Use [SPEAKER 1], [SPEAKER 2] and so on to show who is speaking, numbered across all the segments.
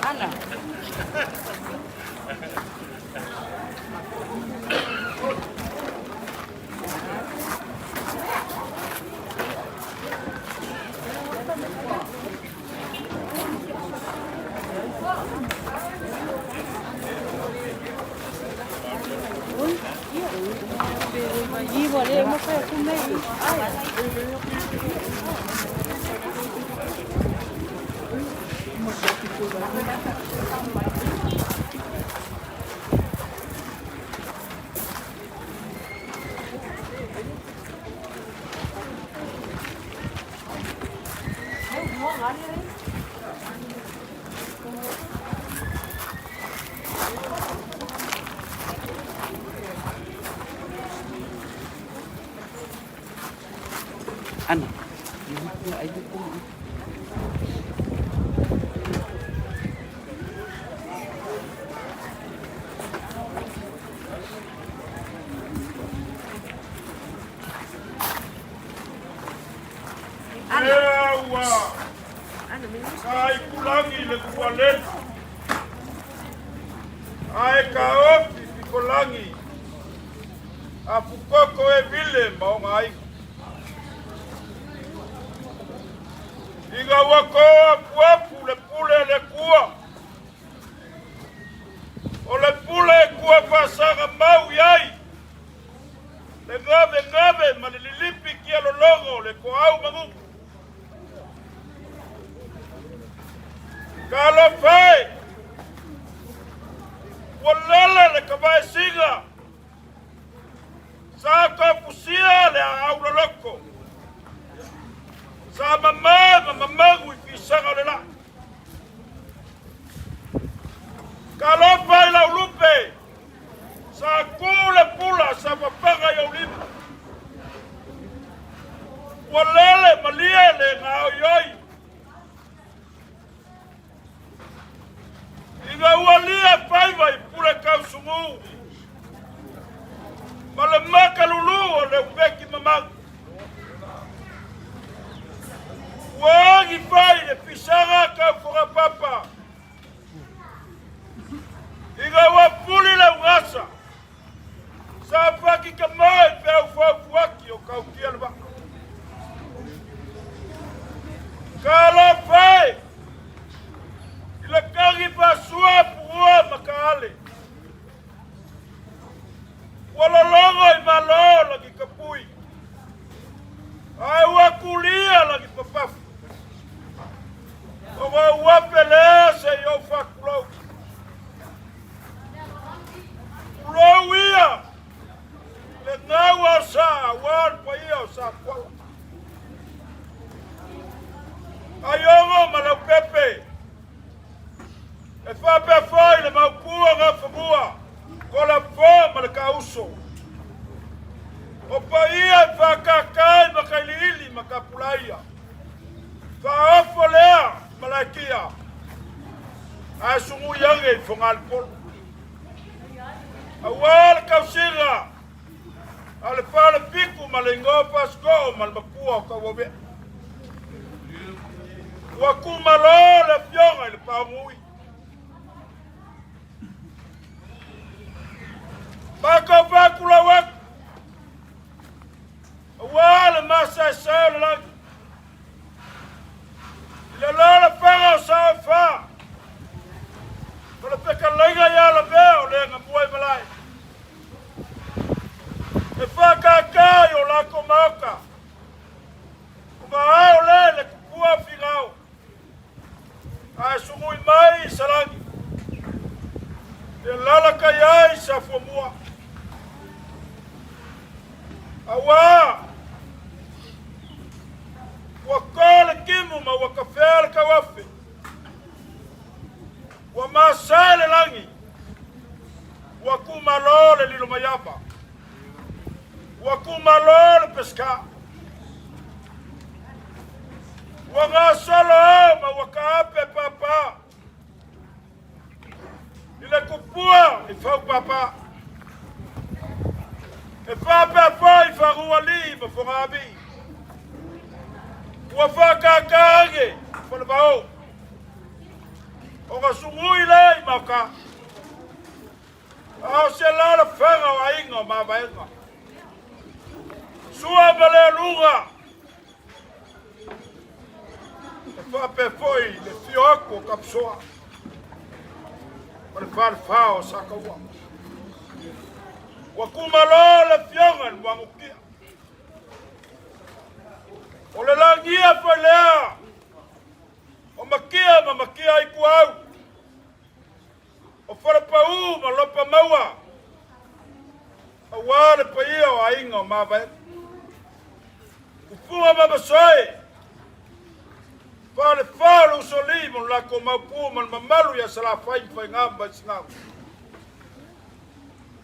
[SPEAKER 1] Ana. Ana.
[SPEAKER 2] Eaua Saikulangi le kualeli ae kaofi pikolangi afukoko e vile maonga aiga. Iga ua ko apuapu le pule le kua. O le pule kua fasaga mau iai. Le gave gave ma le lilipi kia lologo le koau magugu. Talofa e! Ua lele le kavaesiga. Sa tofusia le aau loloko. Sa mama ma mamagu i fisaga o le laa. Talofa i lau lupe. Sa ku le pula sa fafaga i ou lima. Ua lele malie le gaoioi. Ina ua lia faiva i pule tausugu ma le makalulu o le upeki mamalu. Ua agi fai le fisaga tau fogapapa. Ina ua puli le ugasa, sa faki ka mai pe au faufuaki o kautia le vaa. Talofa e! I le kagi faasua pugua ma kaale. Ua lologo i malo lagi kapui. Ae ua kulia lagi papafu. O ua uape lea se i ou fakulou. Kulou ia le gaua o sa ua le paia o sa kuala. Aiogo ma Leaupepe, e faapea foi le maupua Gafanua, Kolafoa ma le Kauso. O paia e faakakai ma Kailiili ma Kapulaia. Faaofo lea Malaekia, ae sugui age i Fogalepolo. Aua le kausiga a le Falepiku ma le igoa Fasitoo ma le Makua o Tauauvea. Ua kumalo le afioga i le Paogui. Matou faakulau atu, aua le masaesae o le lagi. I le alalafaga o Saofa, ma le fetalaiga ia Lavea o le gamua i malae. E whakaka i o lākou maoka, o ngā ao le le kupua whingao, a e sugui mai i Salani, e lalakai ai sa fuamua. Auā, ua kō le kimu ma ua kafea le kauafe, ua masae le lagi, Ua kumalo le lilo maiava. Ua kumalo le pesika. Ua gasolo ao ma ua kaape pāpā. I le kupua i Fogaavii. Ua faakaakaa age Falevao ona sugui lea i maoka. A o se alaalafaga o aiga o Mavaega. Sua ma le aluga e faapea foi le fio atu o Kapusoa ma le falefa o Sakaua. Ua kumalo le afioga i le Muagututia. O le lagia foi lea o Makia ma Makia i Kuau, o Falepau ma Lopamaua, aua le paia o aiga o Mavaega. Ufuga ma Masoe, Falefa o le Usolii ma lo latou maupu ma le mamalu ia Salafai ma Faiga ma Vaisigau.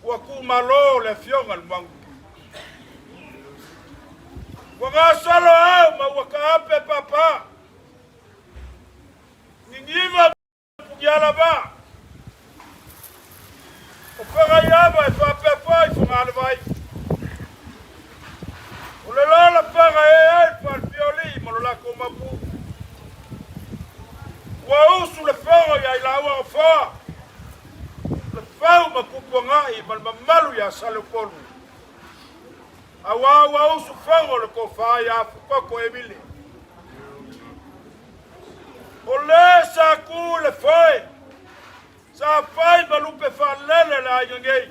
[SPEAKER 2] Ua tuumalo le afioga i le Muagututia. Ua gasolo au ma ua taape papa. Niniva Punialava. O Fagaiava e faapea foi Fogalevai. O le lola faga e ai le falefioli ma lo latou mapu. Ua usu le fogo ia i laua gafoa. Le fau ma Tupuaga'i ma le mamalu ia Saleupolu. Aua ua usu fogo le tofa ia Fukoto Emile. O le sa tu le foe, sa fai ma lupe faalele le aiga nei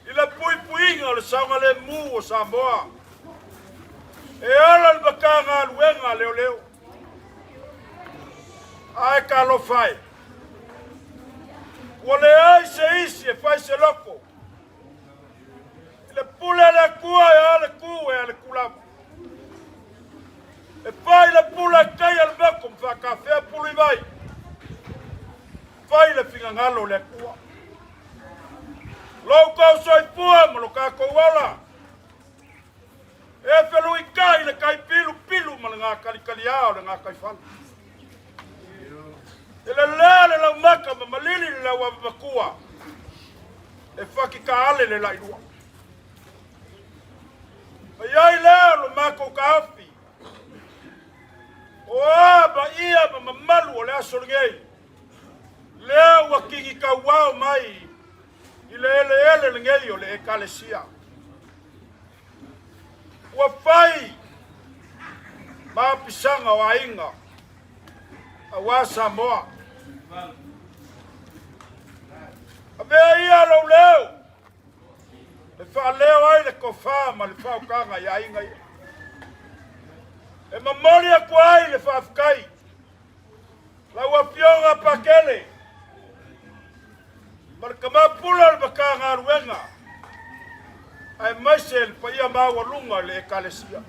[SPEAKER 2] i le puipuiga o le saogalemu o Samoa. E ola le Matagaluega a Leoleo. Ae talofa e, ua leai se isi e fai se loto i le pule a le Atua e a le tu e a le tulava. E fai le pule a tai a le motu ma faatafea pulu i vai. Fai le finagalo o le Atua. Lo outou soifua ma lo tatou ola. E feluikai le tai pilupilu ma le gatalikaliā o le gataifale. E lelea le laumaka ma malili le lauavamatua. E fakikaale le lailua. Ma i ai lea o lo matou taofi, o a ma ia ma mamalu o le aso lenei, lea ua kigi tauao mai i le eleele lenei o le Ekalesia. Ua fai ma apisaga o aiga aua Samoa. Avea ia lou leo e faaleo ai le tofa ma le faautaga i aiga ia. E momoli atu ai le faafetai lau Afioga Pakele ma le Tama Pule o le Matagaluega aemaise le paia maualuga o le Ekalesia.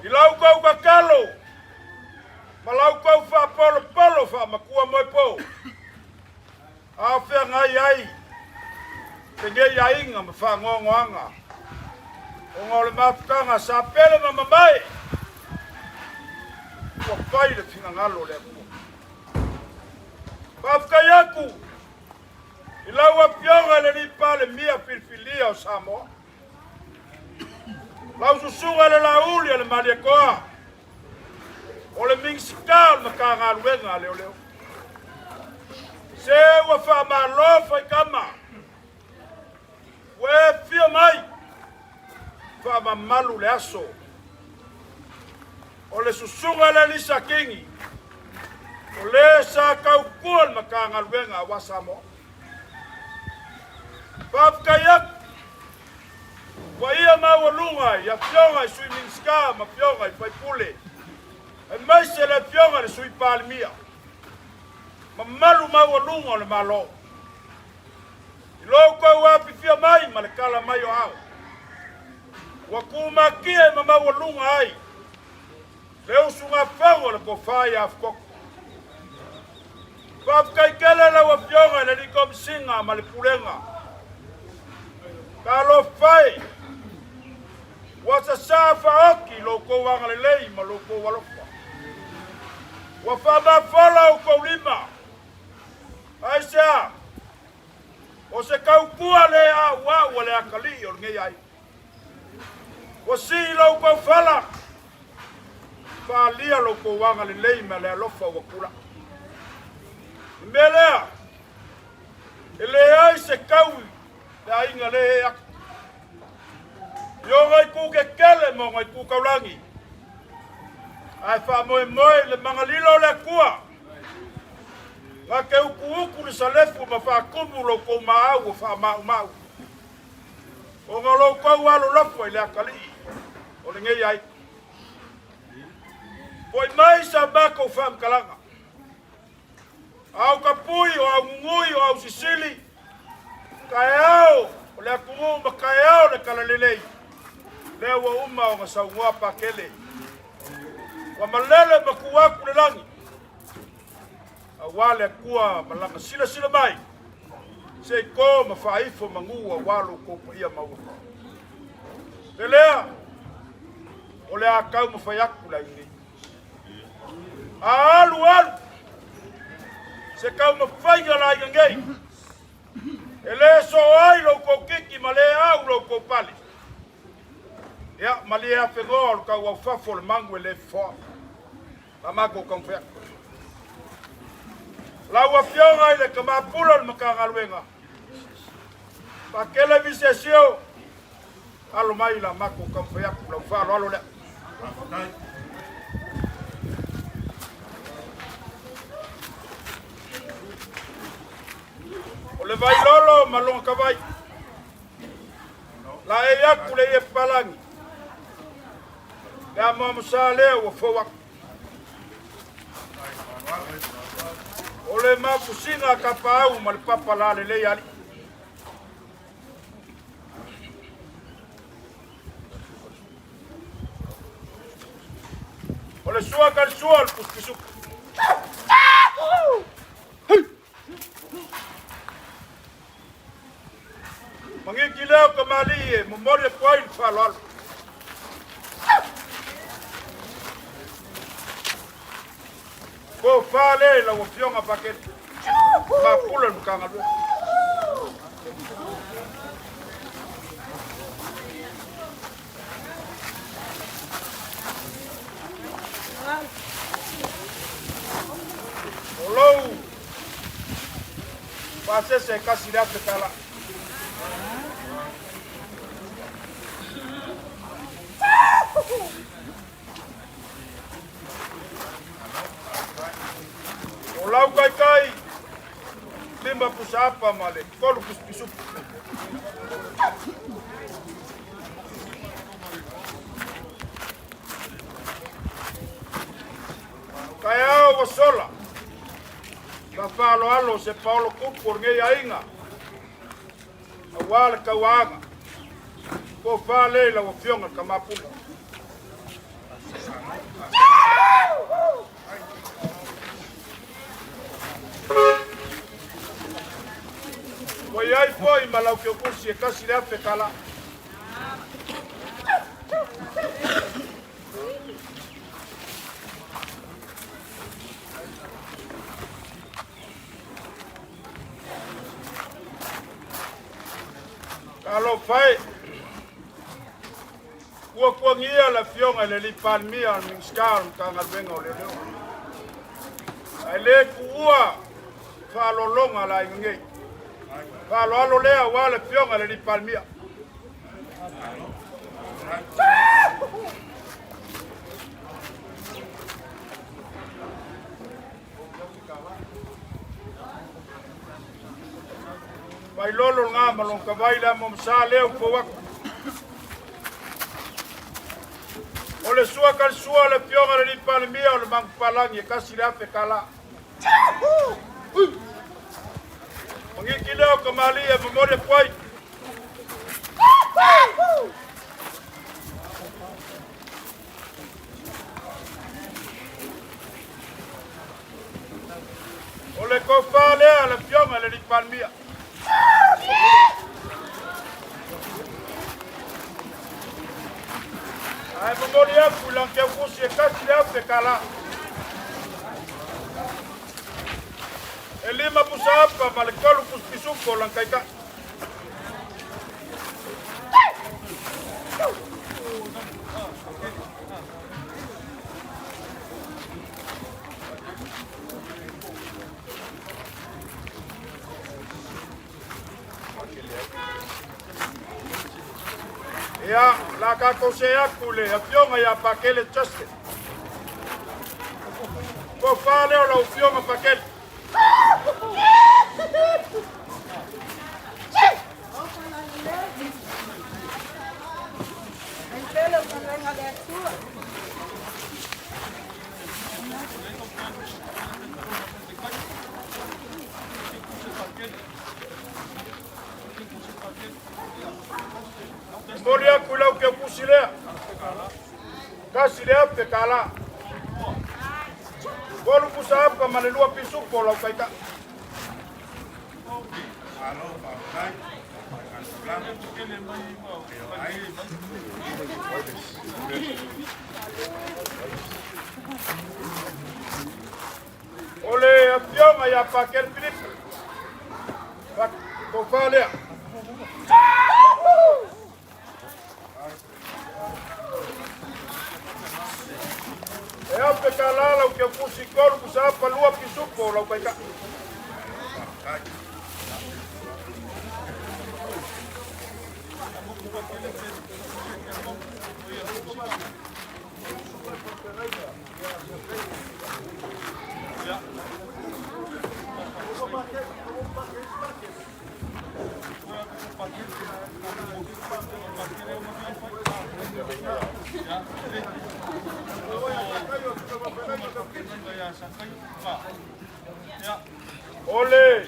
[SPEAKER 2] I lau tou tatalo ma lau tou faapolopolo faamatua moepo, a o feagai ai lenei aiga ma faanoanoaga ona o le mafutaga sa pele ma mamae ua fai le finagalo o le Atua. Faafetai atu i lau Afioga i le Alii Palemia filifilia o Samoa, lau Susuga i le Laauli a le Malietoa, o le Minisita o le Matagaluega a Leoleo. Se ua faamalo faitama, ua e fia mai faamamalu le aso o le Susuga i le Alisa Kingi, o le sa tautua le Matagaluega aua Samoa. Faafetai atu paia maualuga i afioga i Sui Minisita ma afioga i faipule, aemaise le afioga i le Sui Palemia, mamalu maualuga o le Malo. I lo outou afifio mai ma le tala mai o ao, ua tumatie ma maualuga ai le usugafono a le Tofa ia Afutoto. Faafetai tele lau Afioga i le Alii Komesina ma le Pulega. Talofa e, ua sasā faaoti lo outou agalelei ma lo outou alofa. Ua faamafola outou lima. Aisea, o se tautua le auau a le atalii o lenei aiga. Ua sii lou paufala, faaalia lo outou agalelei ma le alofa ua tula'i. O le mea lea, e leai se tau i le aiga lea e ee atu. I ona itu tetele ma ona itu taulagi, ae faamoemoe i le magalilo o le Atua, na te utuutu le salefu ma faatumu lo outou maau ua faamaumau, ona o lo outou alolofa i le atalii o lenei aiga. Foi mai sa matou faamatalaga, au tapui, o au nunui, o au sisili, taeao o le atunuu ma taeao o le talalelei, lea ua uma ona saunoa Pakele. Ua malele ma tu atu le lagi, aua le Atua ma lana silasila mai, se i to ma faaifo manu aua lo outou paia maualuga. Le lea, o le a taumafai atu le aiga nei. A alu alu, se taumafaiga la aiga nei, e le soo ai lo outou titi ma le au lo outou pale. Ia, malie afenoa o le tauaufafo o le magu e le fofoa. La matou taumafai atu. Lau Afioga i le Tama Pule o le Matagaluega, Pakele Visesio, alo mai la matou taumafai atu lau faaaloalo lea. O le Vailolo ma lona tavai. La e atu le ie papalagi. Le amoamosa lea ua fou atu. O le mafusiga a Tapaau ma le papa la lelei alii. O le sua ka le sua o le pusupisupu. Magiki lea o kamalii e momoli atu ai le faaaloalo. Tofa lea i lau Afioga Pakele, Mapula le Matagaluega. O lou pasese e kasi le afe tala. O lau taitai, lima pusa apa ma le tolu pisupisupu. Taeao ua sola, sa faaaloalo se paolo tupu o lenei aiga, aua le tauaaga, tofa lea i lau Afioga i le Tama Pule. Ua i ai foi ma lau keukusi e kasi le afe tala. Talofa e! Ua tuagia le Afioga i le Alii Palemia, o le Minisita o le Matagaluega o Leoleo. Ae le tuua faaaloaloga a le aiga nei. Faaaloalo lea aua le Afioga i le Alii Palemia. Vailolo lena ma lona tavai le amo ma lea ua fou atu. O le sua ka le sua le Afioga i le Alii Palemia o le Magupalangi e kasi le afe tala. Magiki lea o kamali e momoli atu ai. O le tofa lea a le Afioga i le Alii Palemia. Ae momoli atu i Langeukusi e kasi le afe tala. E lima pusa apa ma le tolu pusupisupo o Langtaitai. Ia, la tatou see atu le afioga ia Pakele Justin. Tofa lea o lau afioga Pakele. Momoli atu i lau teukusi lea. Kasi le afe kala. Tolu pusa apa ma le lua pisupo o lau taitai. O le afioga ia Pakele Filipe. Tofa lea. E afe kala lau teukusi tolu pusa apa lua pisupo o lau taitai. O le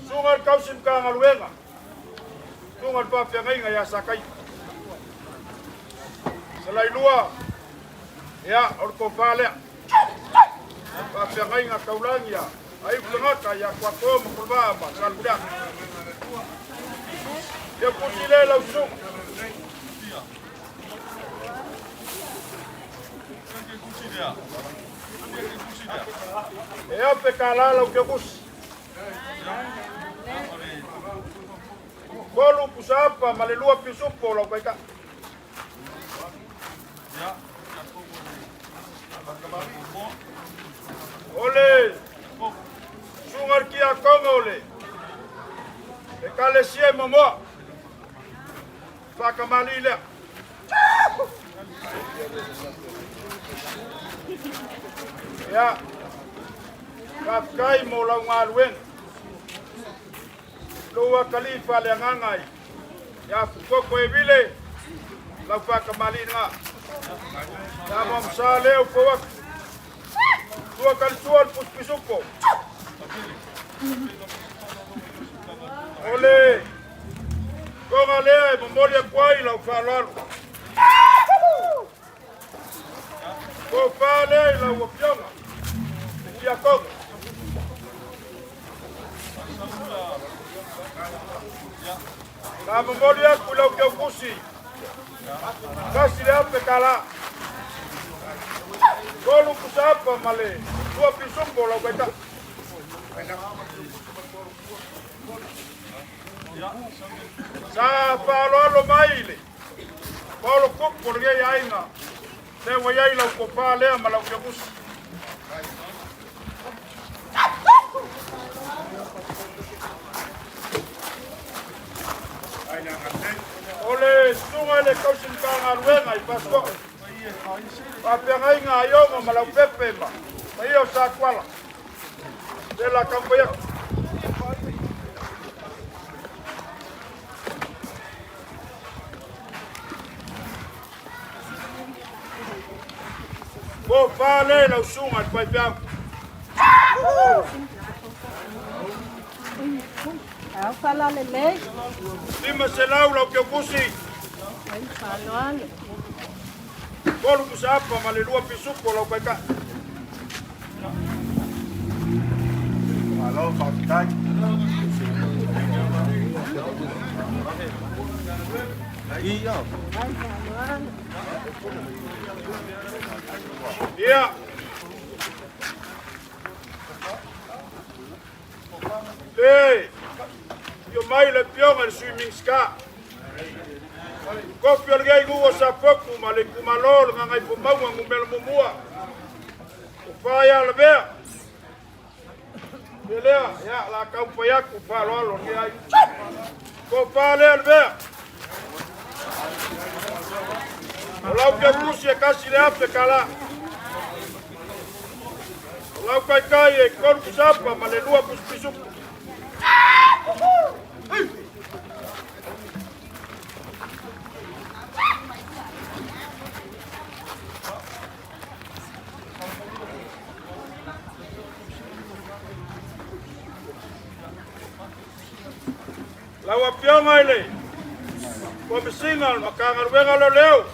[SPEAKER 2] susuga i le tausi Matagaluega, susuga i le faafeagaiga ia Sakai. Salailua, ia, o le tofa lea. Faafeagaiga taulagi a Aiu Tagata ia Kuato ma Kolevaa ma Salemuliaga. Ia pusi le lau susuga. E afe kala lau teukusi. Tolu pusa apa ma le lua pisupo o lau taitai. O le susuga i le Tiakono o le Ekalesia i Moamoa, faatamalii lea. Ia, faafetai mo lau galuega. Lou atalii faaleagaga i ia Fukoto e vile, lau faatamalii lena. Ia mamasa lea ufau atu. Tua talitua le pusupisupo. O le toga lea e momoli atu ai lau faaaloalo. Tofa lea i lau afioga, le Tiakono. Na momoli atu i lau teukusi, kasi le afe kala. Tolu pusa apa ma le lua pisupo o lau taitai. Sa faaaloalo mai le Paolo Kupu o lenei aiga, lea ua i ai lau tofa lea ma lau teukusi. O le susuga i le tausi Matagaluega i Fasitoouta, faafeagaiga a Ioga ma Laupepe ma paia o Satuala, le la taumafai atu. Tofa le lau susuga i le faifeau.
[SPEAKER 1] Au falalelei.
[SPEAKER 2] 500 lau teukusi.
[SPEAKER 1] Ai faaaloalo.
[SPEAKER 2] Tolu pusa apa ma le lua pisupo lau taitai.
[SPEAKER 3] Malo faafetai.
[SPEAKER 1] Ai faaaloalo.
[SPEAKER 2] Ia. Le afio mai le afioga i le Sui Minisita. Kofi o lenei nuu o Safotu ma le itumalo o le Gagaifomauga numera muamua. O fa ia lavea. Le lea, ia, la taumafai atu faaaloalo lenei aiga. Tofa lea lavea. O lau keukusi e 1,000 kālā. O lau kaikai e 3 pusapa ma le 2 pusupisupu. Lau Afioga i le Komesina o le Matagaluega o Leoleo,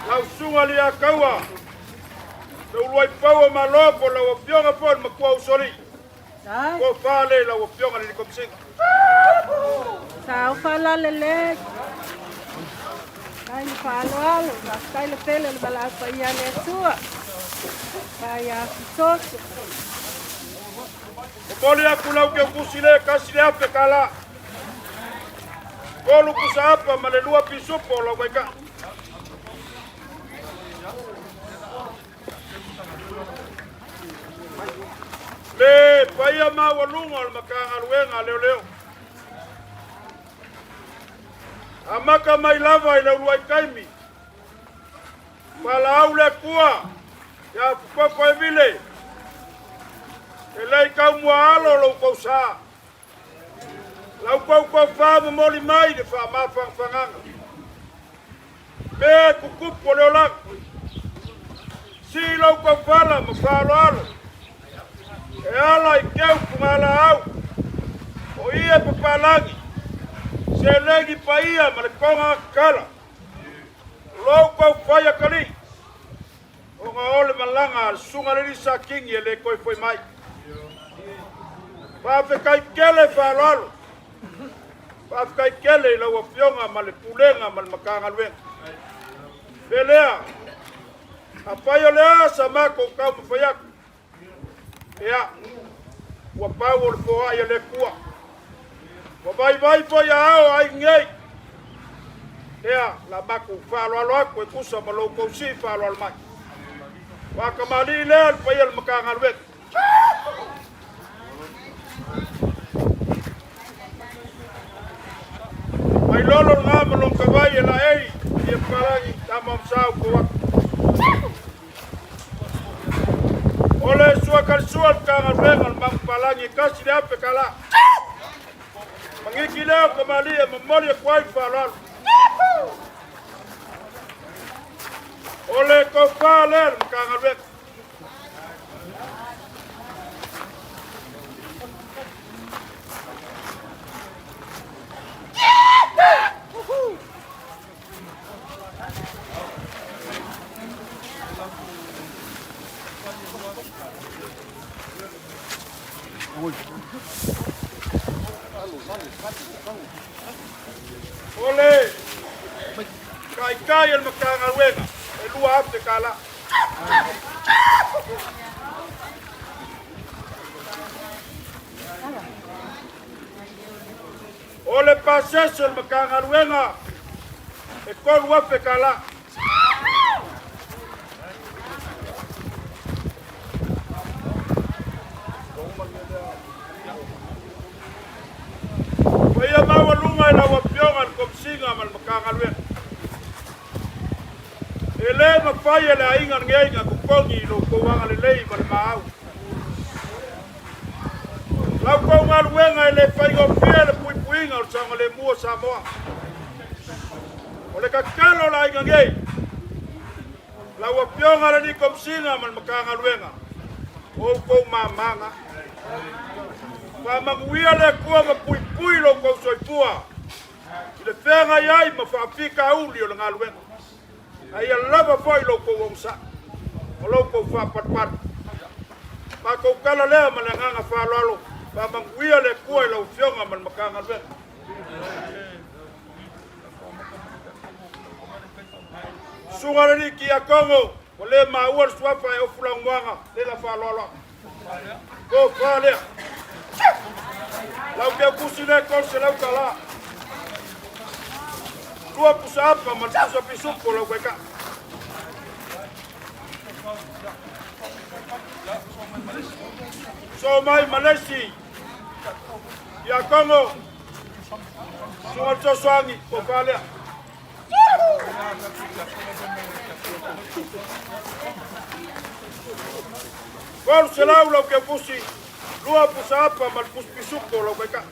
[SPEAKER 2] lau Susuga Lia Kaua, le uluai pau o Malo po o lau Afioga foi le Matua Usoalii. Ko fale lau Afioga i le Komesina.
[SPEAKER 1] Sao faalalelei. Faafetai le faaaloalo, faafetai le pele o le valaau paia a le Atua. Vai a Fitoto.
[SPEAKER 2] Momoli atu lau keukusi le 1,000 kālā. 3 pusa apa ma le 2 pisupo o lau kaikai. Le paia maualuga o le Matagaluega a Leoleo. Amata mai lava i le uluai taimi, valaau le Atua ia Fukoko e Vile, e le i taumuaalo lou tausā. Lau tou tofa momoli mai le faamafangafagaga. Mea e tutupu o le olaga. Sii lou taufala ma faaaloalo. E ala i keu pugalaau. O ia papalagi. Seleni paia ma le toga tatala. Lou taufai atalii. Ona o le malaga a le Susuga le Lisa Kingi e le toe foi mai. Faafetai tele faaaloalo. Faafetai tele i lau Afioga ma le Pulega ma le Matagaluega. Pelea, afai o le a sa matou taumafai atu, ia, ua pau o le foai a le Atua. Ua vaivai foi a ao ai nei. Lea, la matou faaaloalo atu e tusa ma lou tou sii faaaloalo mai. Faatamalii lea le paia o le Matagaluega. Mai lolo lena ma lona tavai e laei ia Papalagi tama o Masau tou atu. O le sua kalisua le Matagaluega o le Magu Papalagi e 1,000 kālā. Magiki lea o tamalii e momoli atu ai le faaaloalo. O le tofa lea le Matagaluega. O le taitai o le Matagaluega e 2,000 kālā. O le pasese o le Matagaluega e 3,000 kālā. Paia maualuga i lau Afioga i le Komesina ma le Matagaluega. E le mafai e le aiga lenei na totogi i lo outou agalelei ma le maau. Lau tou galuega e le faigofie le puipuiga o le saogalemu o Samoa. O le tatalo o le aiga nei, lau Afioga i le Komesina ma le Matagaluega, o outou mamaga. Faamanuia le Atua ma puipui lo outou soifua i le feagai ai ma faafitauli o le galuega. A ia lava foi lo outou onosai ma lo outou faapalepale. Matou tala lea ma le agaga faaaloalo, faamanuia le Atua i lau Afioga ma le Matagaluega. Susuga le alii Tiakono, ua le maua le suafa e ofu lanumoana, le la faaaloalo atu. Tofa lea. Lau keukusi le 300 kālā. 2 pusa apa ma le pusa pisupo lau kaikai. So mai Malesi. Ia Kongo. Susuga le Sosoagi, tofa lea. 300 lau keukusi, lua pusa apa ma le pusi pisupo o lau kaita'i.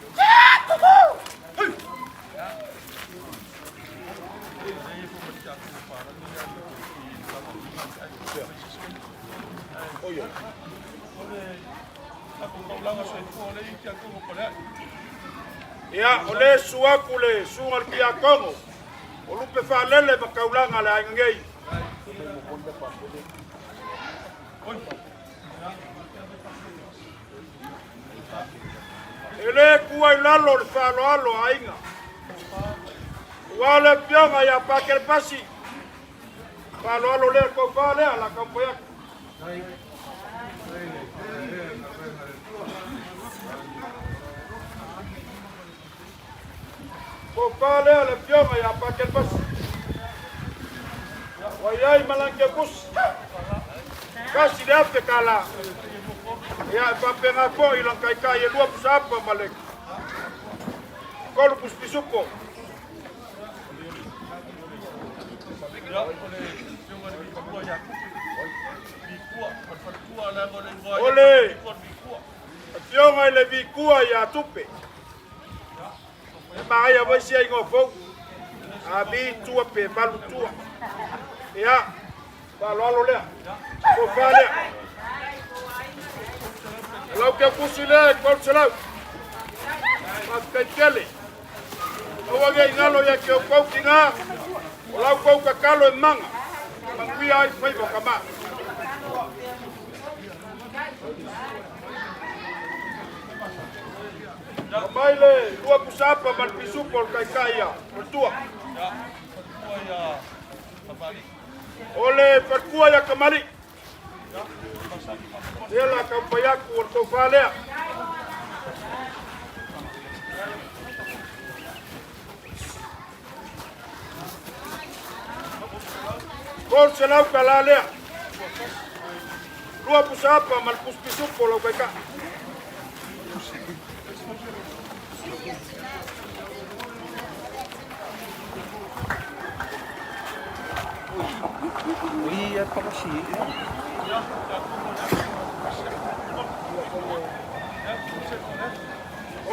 [SPEAKER 2] Ia, o le susu aku le susuga i le Tiakono, o lupe faalele ma taulaga a le aiga nei. E le tuua i lalo le faaaloalo a aiga. Ua le afioga ia Pakelepasi, faaaloalo lea tofa lea la taumafai atu. Tofa lea le afioga ia Pakelepasi. Ua i ai ma Lanikefusi, tasi le afe tala. Ia e faapena foi i lana taitai e lua pusaapa ma le tolu pusipisupo. O le afioga i le Vikua ia Tupe. E manaia foi sia igoa fou. A vi tua pe valu tua. Ia, faaaloalo lea. Tofa lea. Lau ke kusi lea e 300. Faafetai tele. Aua ne i galo ia te outou tina, o la outou tatalo e maga, e manuia ai faiva o tama. Aumai le lua pusaapa ma le pisupo o le taitai ia Faletua. O le faletua ia Kamali'i. Ia la taumafai atu o le tofa lea. $300 tala lea. Lua pusaapa ma le pusipisupo o lau taitai.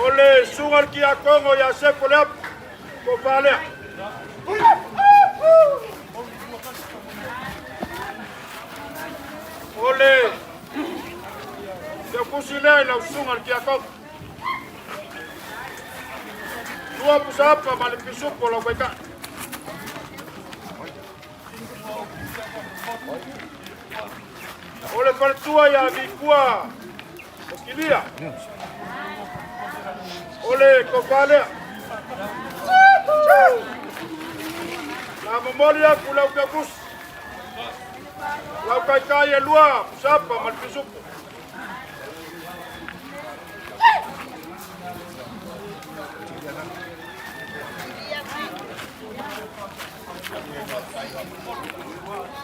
[SPEAKER 2] O le susuga i le Tiakono ia Sefo Leapu, tofa lea. O le teukusi lea i lau susuga i le Tiakono. Lua pusaapa ma le pisupo o lau taitai. O le faletua ia Vikua o Kilia. O le tofa lea. Na momoli aku lau teukusi. Lau taitai e lua pusaapa ma le pisupo.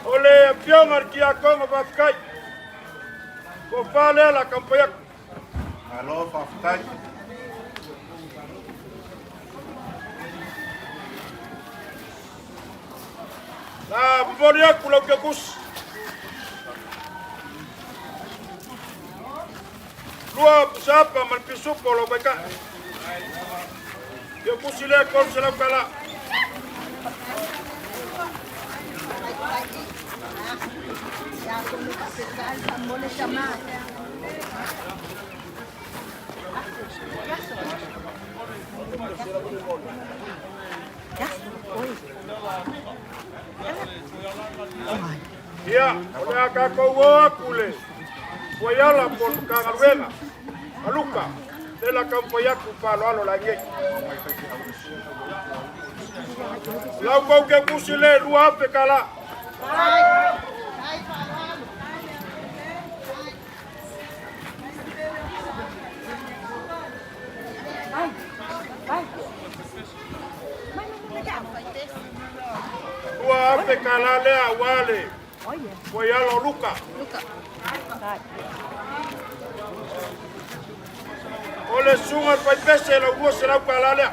[SPEAKER 2] O le afioga i le Tiakono faafetai. Tofa lea la taumafai atu.
[SPEAKER 3] Malo faafetai.
[SPEAKER 2] Na momoli atu lau teukusi. Lua pusaapa ma le pisupo o lau taitai. Teukusi lea 300 tala. Ia, o le a tatou o atu i le fuaiala po o le Matagaluega a Luka, lea o le a taumafai atu faaaloalo lainei. O la outou teutusi lea e $2,000 tala. $2,000 tala lea aua le fuaiala o Luka. O le susuga i le faipese lau $200 tala lea.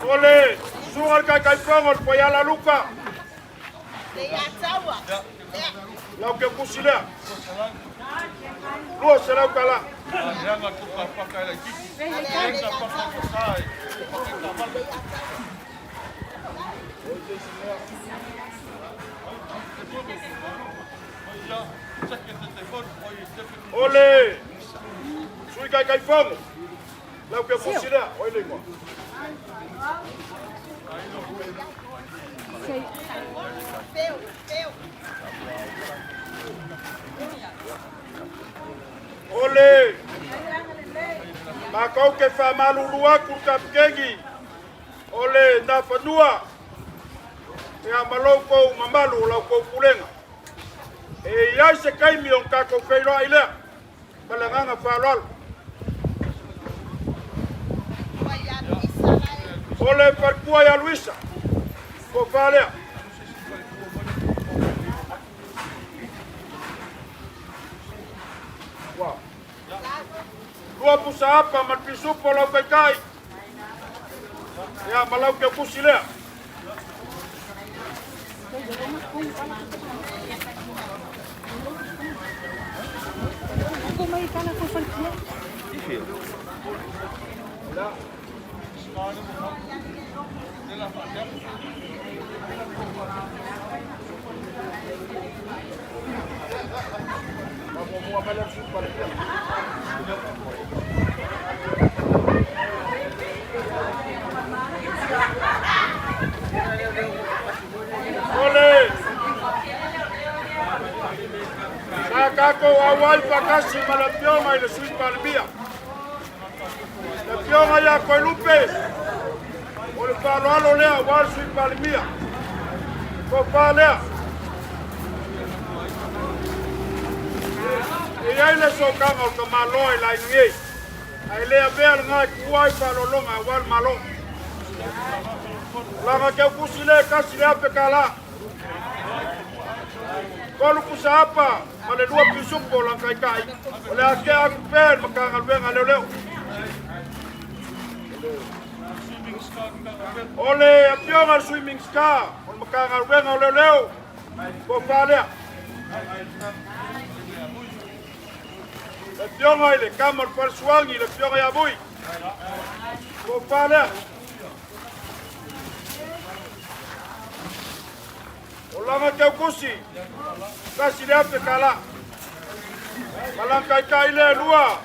[SPEAKER 2] O le susuga i le Taitaifono o le Poiala Luka, lau keukusi lea, 200 tala. O le Sui Taitaifono, lau keukusi lea, o ai le igoa? O le matou te faamalulu atu le Kapiteni o le Nafanua ia ma lo outou mamalu o la outou pulega. E i ai se taimi ona tatou feiloai lea ma le agaga faaaloalo. O le faletua ia Luisa, tofa lea. Ua. Lua pusa apa ma le pisupo lau taitai. Ia ma lau keukusi lea. Ole! Sa tatou auai faatasi ma le Afioga i le Sui Palemia. Le Afioga ia Toelupe, o le faaaloalo lea aua le Sui Palemia. Tofa lea. E i ai le sootaga o le tamaloa i le aiga nei, ae le avea lena e tuua ai faaaloaloga aua le Malo. Laga keukusi le tasi le afe tala. Tolu pusa apa ma le lua pisupo o lana taitai o le a tea atu pea i le Matagaluega a Leoleo. O le afioga i le Sui Minisita o le Matagaluega o Leoleo, tofa lea. Le afioga i le Tama o le Falesuangi, le afioga ia Vui, tofa lea. O lana teukusi, tasi le afe tala. Ma lana taitai lea e lua,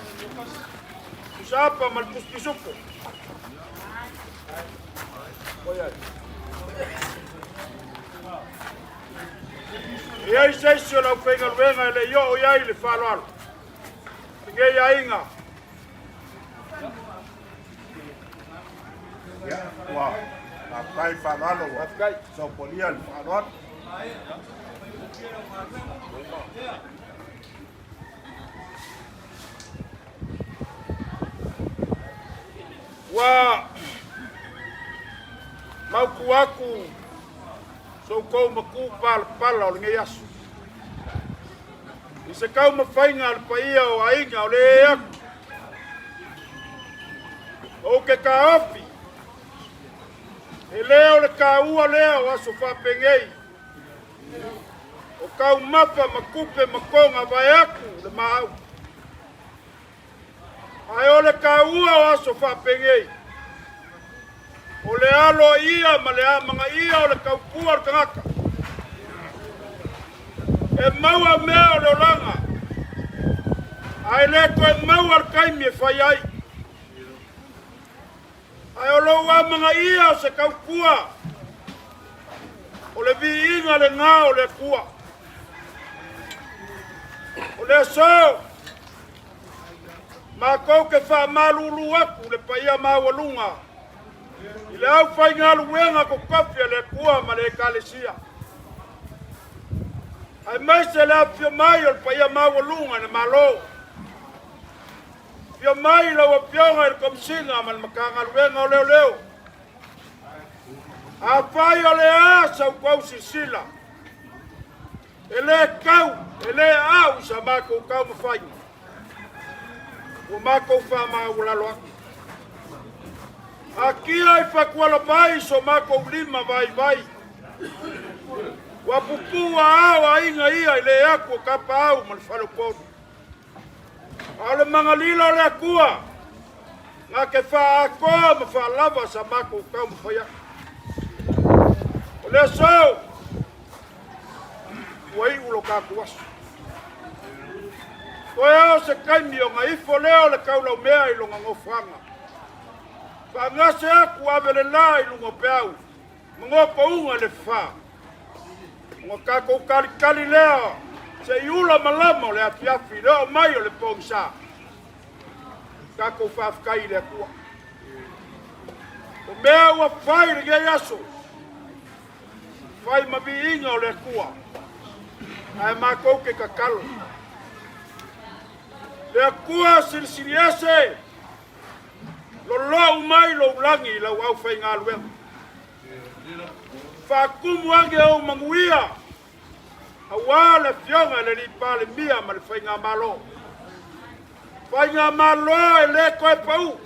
[SPEAKER 2] pusaapa ma le pusupisupo. E i ai se isi o le aufaigaluega e le i oo i ai le faaaloalo i lenei aiga.
[SPEAKER 3] Ia, ua faafetai le faaaloalo ua sopolia le faaaloalo.
[SPEAKER 2] Ua mautu atu so outou matu palapala o lenei aso i se taumafaiga a le paia o aiga o le ee atu. Ou te taofi, e le o le taua lea o aso faapenei, o taumafa ma tupe ma toga vaeatu le maau. Ae o le taua o aso faapenei, o le aloaia ma le amanaia o le tautua o le tagata. E maua mea o le olaga, ae le toe maua le taimi e fai ai. Ae o lou amanaia o se tautua, o le viiga lena o le Atua. O le aso, matou te faamalulu atu le paia maualuga i le aufaigaluega totofi a le Atua ma le Ekalesia, aemaise le afifio mai o le paia maualuga i le Malo. Afio mai lau Afioga i le Komesina ma le Matagaluega o Leoleo. Afai o le a sa outou silasila, e le tau, e le au i sa matou taumafaiga, ua matou faamaualalo atu. Akia i fatuala mai so matou lima vaivai. Ua pupuu aao aiga ia i le atu o Tapaau ma le Faleupolu. A o le magalila o le Atua, na te faaatoa ma faalava sa matou taumafai atu. O le aso, ua iu lo tatou aso. Toe ao se taimi ona ifo lea o le taulaumea i lona nofoaga. Faagase atu ave le la i luga o peau ma gotouga i le fafā. Ona tatou talitali lea se i ula malama o le afiafi i le oo mai o le pogisa. Tatou faafetai i le Atua. O mea ua fai i lenei aso, fai ma viiga o le Atua, ae matou te tatalo. Le Atua silisili ese, lolou mai lou lagi i lau aufaigaluega. Faatumu age ou manuia, aua le afioga i le alii Palemia ma le Faigamalo. Faigamalo e le toe pau,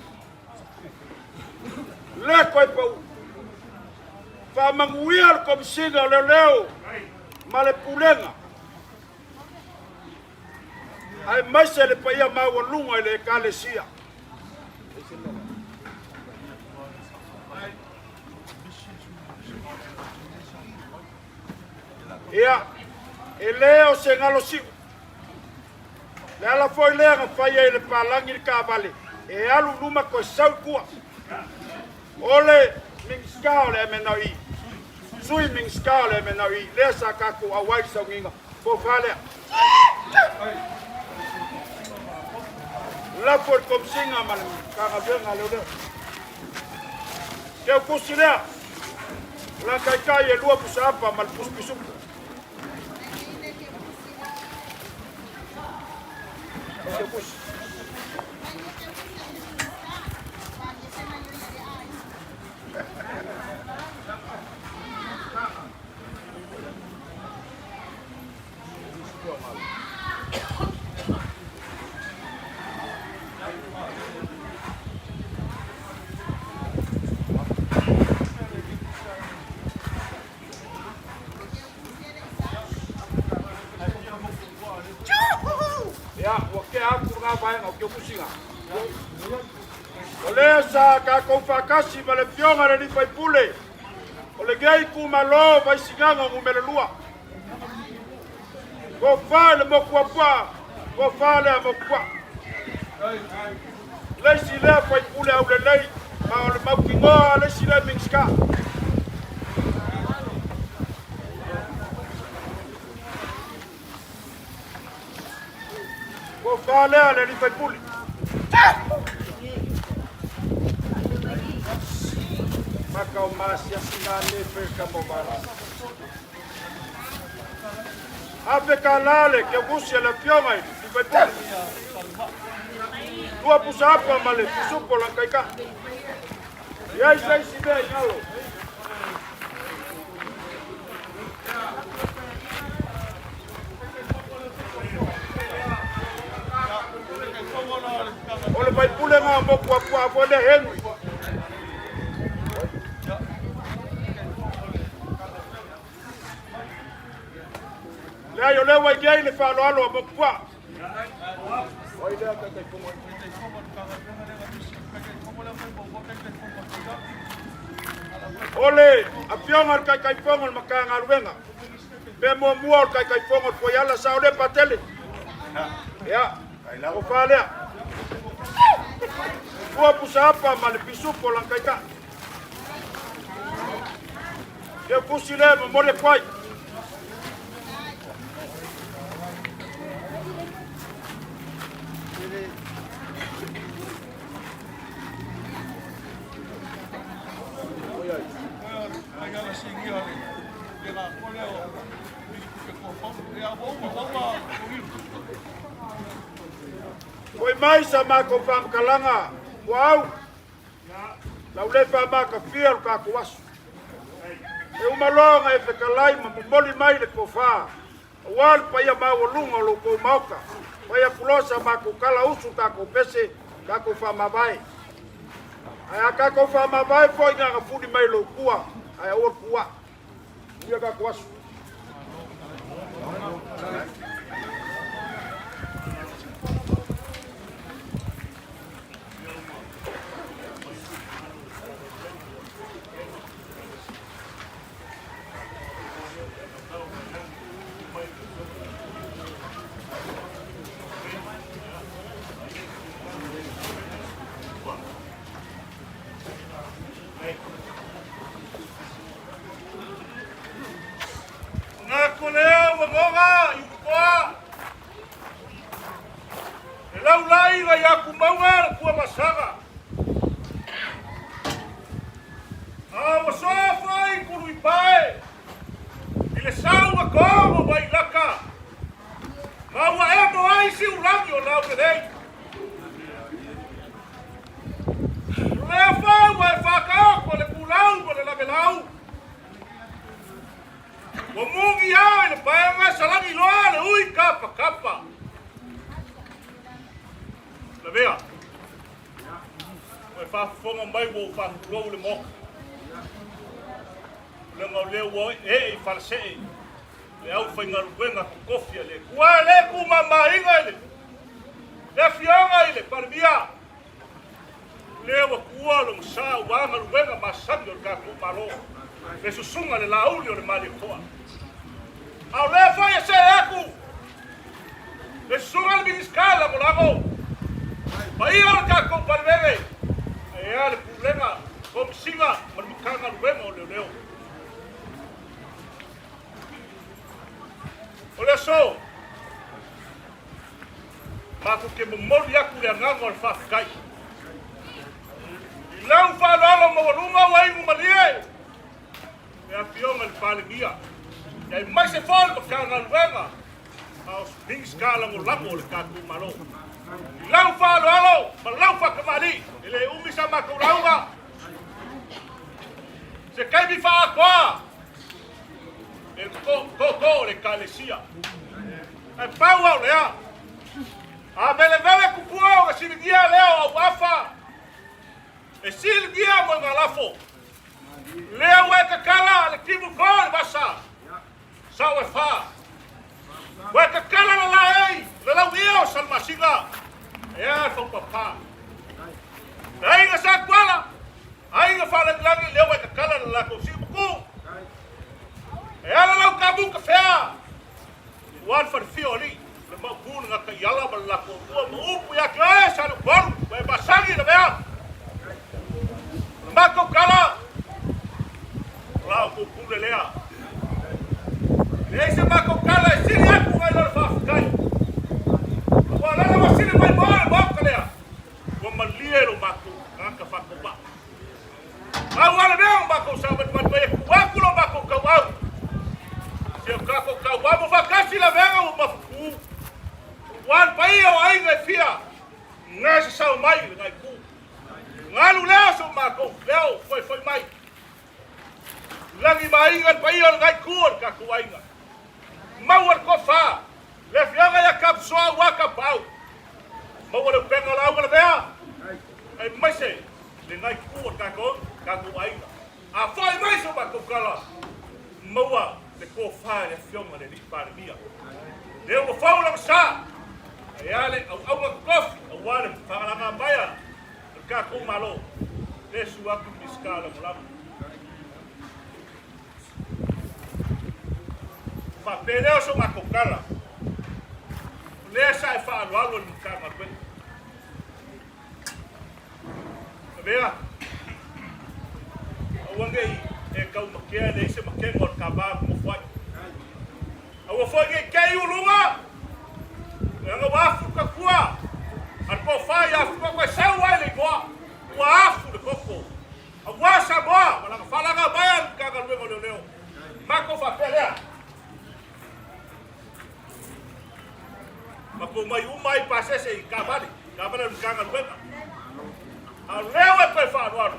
[SPEAKER 2] le toe pau. Faamanuia le Komesina o Leoleo ma le Pulega, aemaise le paia maualuga i le Ekalesia. Ia, e le o se galo siu. Le ala foi lea na fai ai e le palagi le taavale, e alu i luma toe sau i tua. O le Minisita o le MNRE, Sui Minisita o le MNRE, lea sa tatou auai i le sauniga, tofa lea. Lafo i le Komesina ma le Matagaluega a Leoleo. Teutusi lea, o la taitai e lua pusaapa ma le pusupisupu. Teutusi. Ia, ua tea atu lena vaega o Kyokushinga. O lea sa tatou faatasi ma le afioga i le alii faipule o lenei itumalo Vaisigano Nu.2. Tofa i le Motuapuaa, tofa lea Motupuaa. Le isi lea faipule aulelei, ma o le mautinoa le isi lea Minisita. Tofa lea le alii faipule. Maka o masiasi nā nefe ka mo vala. Afe tala le keukusi a le afioga i le faipule. Lua pusa apa ma le pisupo la kaika. Iai se isi mea i galo. O le faipule nga moku apua foi le Henry. Leai, o lea ua i ai le faaaloalo a Motupuaa. O le afioga i le Taitaifono o le Matagaluega, mea muamua o le Taitaifono o le Fuaiala, sao lea Patele? Ia, tofa lea. Lua pusaapa ma le pisupo o lana taitai. Ke kusi lea momoli atu ai. Foi mai sa matou faamatalaga ua au. Lau le faamatafia lo tatou aso. E uma loa ona e fetalai ma momoli mai le tofa, aua le paia maualuga o lo outou Maota. Fai atu loa sa matou tala, usu tatou pese, tatou faamavae. Ae a tatou faamavae foi na ona fuli mai lou tua, ae aua le tuuai. Manuia tatou aso. Ngako lea ua goga i ututoa. E laulai nai aku mauga le pua masaga. A ua soa foi kulu i pae i le sau ma kogo mai laka. Ma ua emo ai siulagi o lau lelei. O lea foi ua e whakaoko le kulau ma le lavelau. Ua mugi a i le paega salagi loa le ui kapa kapa. Lavea. Ua e faafofoga mai ua ou faatulou le Maota. Leaga o lea ua ee i Falasee le aufaigaluega totofi a le Atua e le tumamaina i le Afioga i le Palemia. Lea ua tuua lona sa aua galuega masani o le tatou Malo, le susuga i le Laauli o le Malietoa. A o lea foi e see atu le susuga i le Minisita Lagolago, paia o le tatou Palemene, ae a le Pulega, Komesina ma le Matagaluega o Leoleo. O le aso, matou te momoli atu le agaga o le faafetai i lau faaaloalo maualuga ua inu malie le Afioga i le Palemia, aemaise foi le Matagaluega a o Minisita Lagolago o le tatou Malo. I lau faaaloalo ma lau faatamalii, e le umi sa matou lauga, se taimi faaatoa e tootoo o le Ekalesia. Ae pau au lea, a velevele tupua ona siligia lea o auafa, e siligia mo ngā lafo. Lea ua e tatala le timu ko le vasa, sao e wha. Ua e tatala la laei, le lau ia o Salamasina, e a e whaupapa. Le aiga sa tuala, aiga whalagilagi, lea ua e tatala le latou siumaku. E ala lau kamu ka fea, Ua le falefia o alii, le maupu le gata i ala ma le latou ua ma upu ia te oe sa le upolu, ua e masani le mea. O le matou tala, o la outou pule lea. E leai se matou tala e sili atu nai lo le faafetai. Aua o lana ua sili mai mo le Maota lea, ua malie lo matou tagata faatauvaa. Pau lava le mea o matou savalivali mai e tuu atu lo matou tauau. Si o tatou tauamo faatasi laveaga ua mafutu. Ua le paia o aiga e fia na se sao mai i lenai itu. Galu lea o so matou leo foifoi mai. Lagi ma aiga le paia o lenai itu o le tatou aiga. Maua le tofa, le afioga ia Kapusoa ua Kapau. Maua le upega o lauga lavea, aemaise lenai itu o le tatou aiga. A foi mai so matou tala, maua le tofa i le afioga i le Alii Palemia. Lea ua fou lona sa, ae a le auauna totofi aua le fagalaga mai a le tatou Malo, le susu atu le Minisita Lagolago. Faapea lea o so matou tala, o lea sa e faaaloalo i le Matagaluega. Avea, aua nei e taumatea e leai se matega o le ta va nonofo ai. Aua foi nei te i uluga, leaga ua afu le tatua, a le tofa ia Afutoto e sau ai le igoa, ua afu le toto. Aua Samoa ma lana falaga mai a le Matagaluega o Leoleo. Matou faapea lea. Matou mai uma ai pasese i taavale, taavale a le Matagaluega. A o lea ua e toe faaaloalo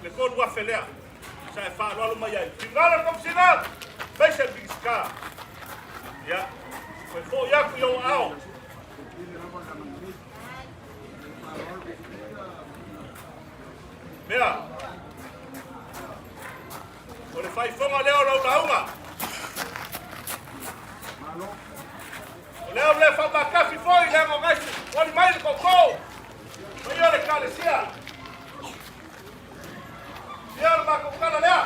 [SPEAKER 2] le 3,000 lea sa e faaaloalo mai ai. Finagalo le Komesina, aemaise le Minisita. Ia, toe foi atu i ou aao. Lea. O le faifoga lea o lau lauga. O lea o le faamatafi foi le agogaisi oli mai le koko. Mai o le kalesia. Ia le matou tala lea.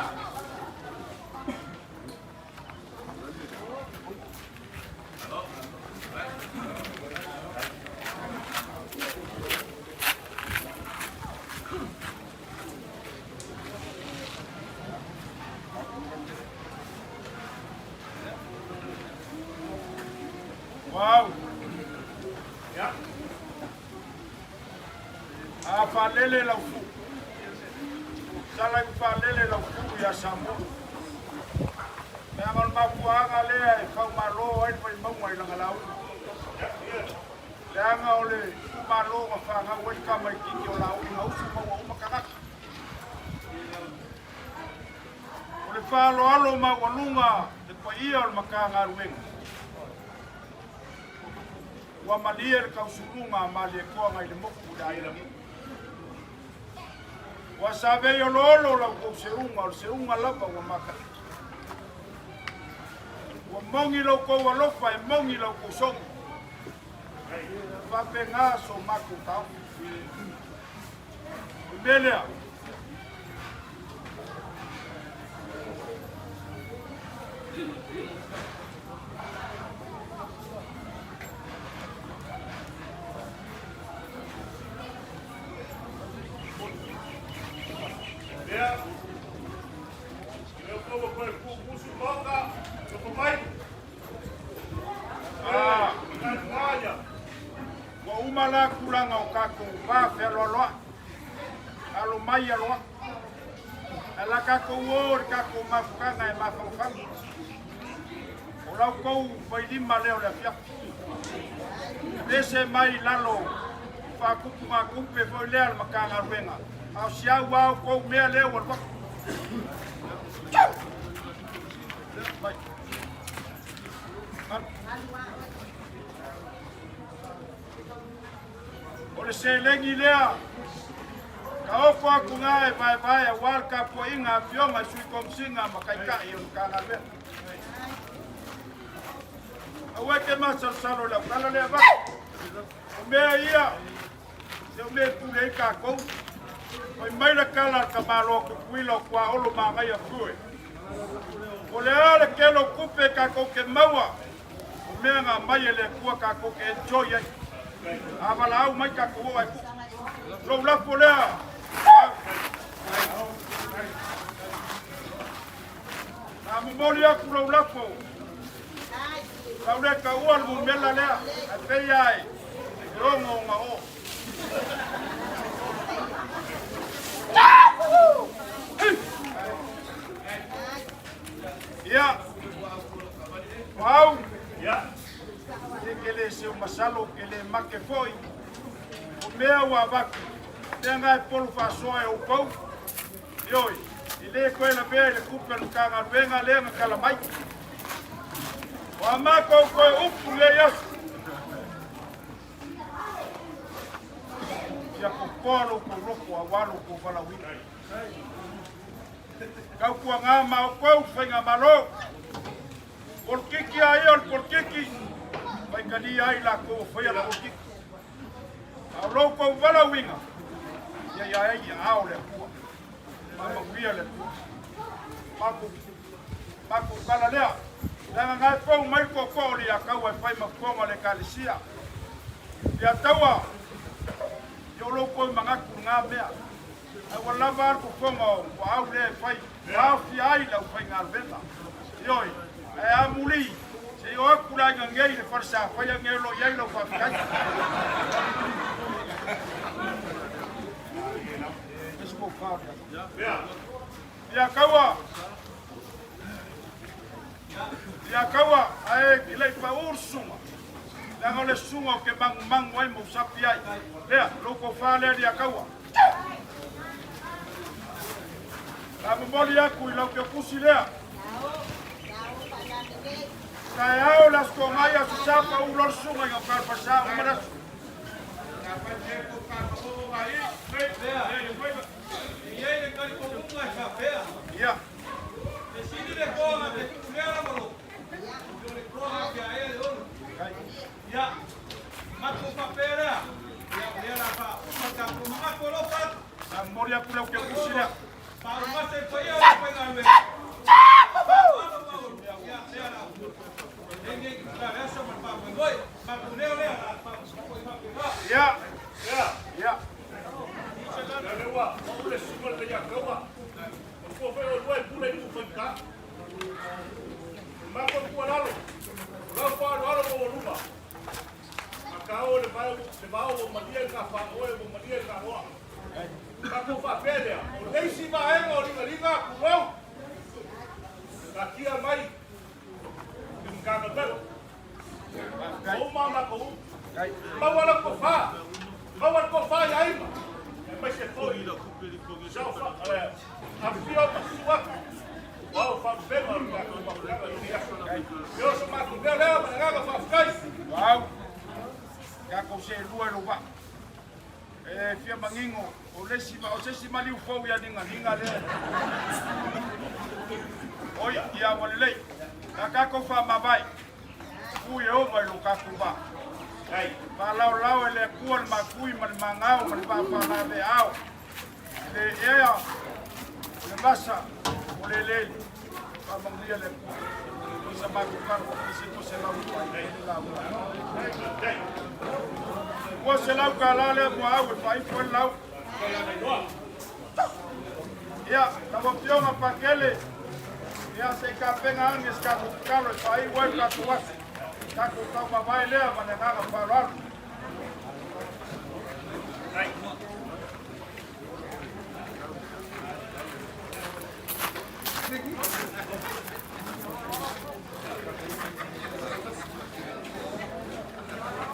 [SPEAKER 3] Wow. Yeah. A faalele lau fuu. Sala i faalele lau fuu ia Samoa. Leaga o le mafuaaga lea e faumalo ai le Vaimauga i lana lauga. Leaga o le itumalo na fanau ai le tamaitiiti o Laauli na usu ma ua uma tagata. O le faaaloalo maualuga le paia o le Matagaluega. Ua malie le tausuluga a Malietoa nai le motu i le aiga nei. Ua savei oloolo la outou seuga, o le seuga lava ua mataiki. Ua mogi lo outou alofa, e mogi la outou sogi. E faapena so matou taofi. O le mea lea,
[SPEAKER 2] Lea, lea ua koe pupusu maota, loko mai.
[SPEAKER 3] Ah, ua uma la tulaga o tatou va fealoaloai, alo mai alo atu. Ae la tatou o i le tatou mafutaga e mafanafana. O la outou vailima lea o le afiafi. Pese mai i lalo i faatupugatupe foi lea a le Matagaluega, a o si au a outou mea lea ua alu atu. Mai. O le seleni lea, taofo atu na e vaevae aua le tapuaiga a afioga i Sui Komesina ma Taitai o le Matagaluega. Aua e te masalosalo i lau tala lea avatu. O mea ia, se o mea e pule ai tatou. Fai mai le tala a le tamaloa Tutuila o Tuaolo Manaia Fue. O le a le tele o tupe tatou te maua, o mea na aumai e le Atua tatou te enjoy ai. A valaau mai tatou oo ai tuu. Lou lafo lea. A momoli atu lou lafo. Lau le taua le mumela lea, ae pei ai, e ogo ona o. Ia, Au, e ke le seu masalo, ke le make foi. O mea ua avatu, mea nga e polu faasoa e outou. Ioe, e le toe lavea i le tupe a le Matagaluega lea na tala mai. O a matou toe upu i lenei aso. Ia popoa lo outou loto aua lo outou valaauina. Tautuaga ma outou faigamalo. Polokiki a ia o le polokiki, faitalia ai latou o faia le polokiki. A o lo outou valaauina, ia ia ai ia ao le Atua. Faamanuia le Atua. Matou, matou tala lea. Leaga na e pou mai le tootoo o le Iataua e fai ma fofoga o le Ekalesia. Iataua, ia o lou toe manatu i na mea. Ae ua lava a le fofoga o Muaau lea e fai aofia ai le aufaigaluega. Ioe, ae amuli, se i o atu le aiga nei i le fale sa faia nei o lo o i ai lau faafetai. Ia kaua, ia kaua, ae e le i pau le susuga, leaga o le susuga ou te magumagu ai ma ou sapi ai. Lea, lou tofa lea lia kaua. La momoli atu i lau teopusi lea. Taeao le aso Togai, aso Sa, pau loa le susuga i gauta i le falesa, uma le aso. Ia. Sa momoli atu le au kepusi lea. Ia. Ia. Uau. Tatou seelua i lou vaa. E fia manino, o le isi, o se isi maliu fou ia ligaLiga lea. Oi, ia ua lelei. Sa tatou faamavae. Tuu Ieova i lo tatou vaa. Faalaolao e le Atua le makui ma le magao ma le vaa faalaveao. E le ea o le vasa o le eleele. Faamanuia le Atua. O sa matou tala, i se 200 i faaiu ai le lauga. $200 lea muaau e faaifo ai le lauga. Ia, lau Afioga Pakele, ia se i tapena ane se tatou tatalo e faaiu ai le tatou aso. Tatou taumavae lea ma le agaga faaaloalo.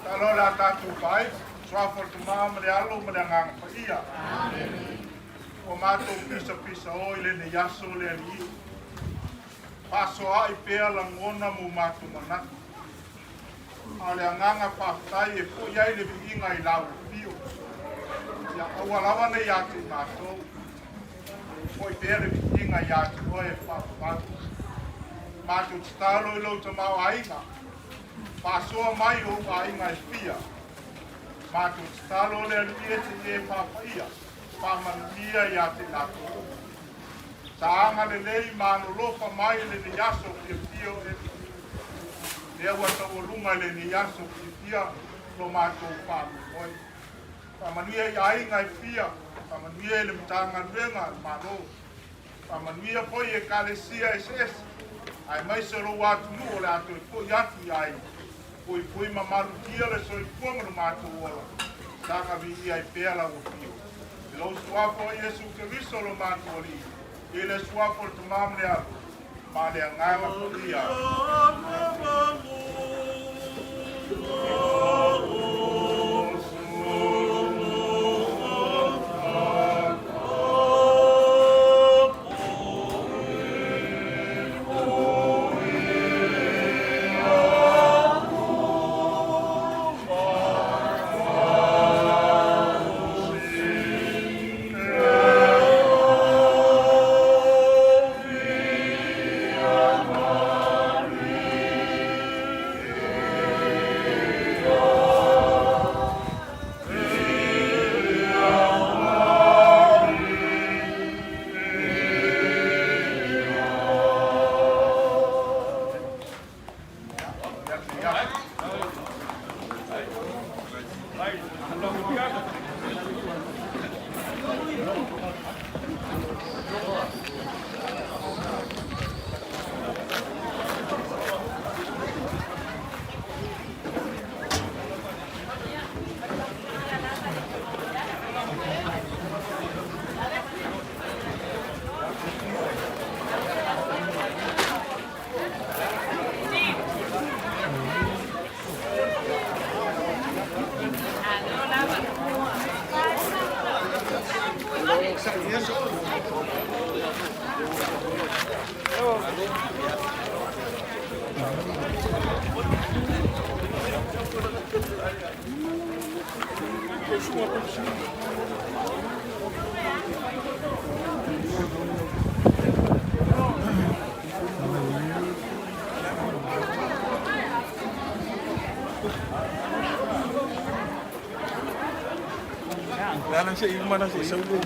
[SPEAKER 4] Talo le a tatou fai, suafa o le Tama ma le Alo ma le Agaga Paia. Ua matou pisapisa o i lenei aso le Alii. Faasoaai pea lagona ma o matou manatu. A o le agaga faafetai e foi ai le viiga i lau afio. Ia aua lava ne i ia te i matou. Foi pea le viiga ia te oe e faavavau. Matou tatalo i lou tamaoaiga. Faasoa mai ou aiga e fia. Matou tatalo le Alii e te e faapaia, faamanuia ia te latou uma. Sa agalelei ma alolofa mai lenei aso fiafia o e lea ua taualuga i lenei aso fiafia lo matou faamoemoe. Faamanuia i aiga e fia, faamanuia i le Matagaluega a le Malo, faamanuia foi i Ekalesia eseese, aemaise o lou atunuu o le a toe foi atu i aiga. Puipui ma malutia le soifua ma lo matou ola, saga viia ai pea lau afio. I lou suafa o Iesu Keriso lo matou Alii, i le suafa o le Tama ma le Alo, ma le Agaga Paia.
[SPEAKER 5] Wala na siya, iuma na siya, isawin.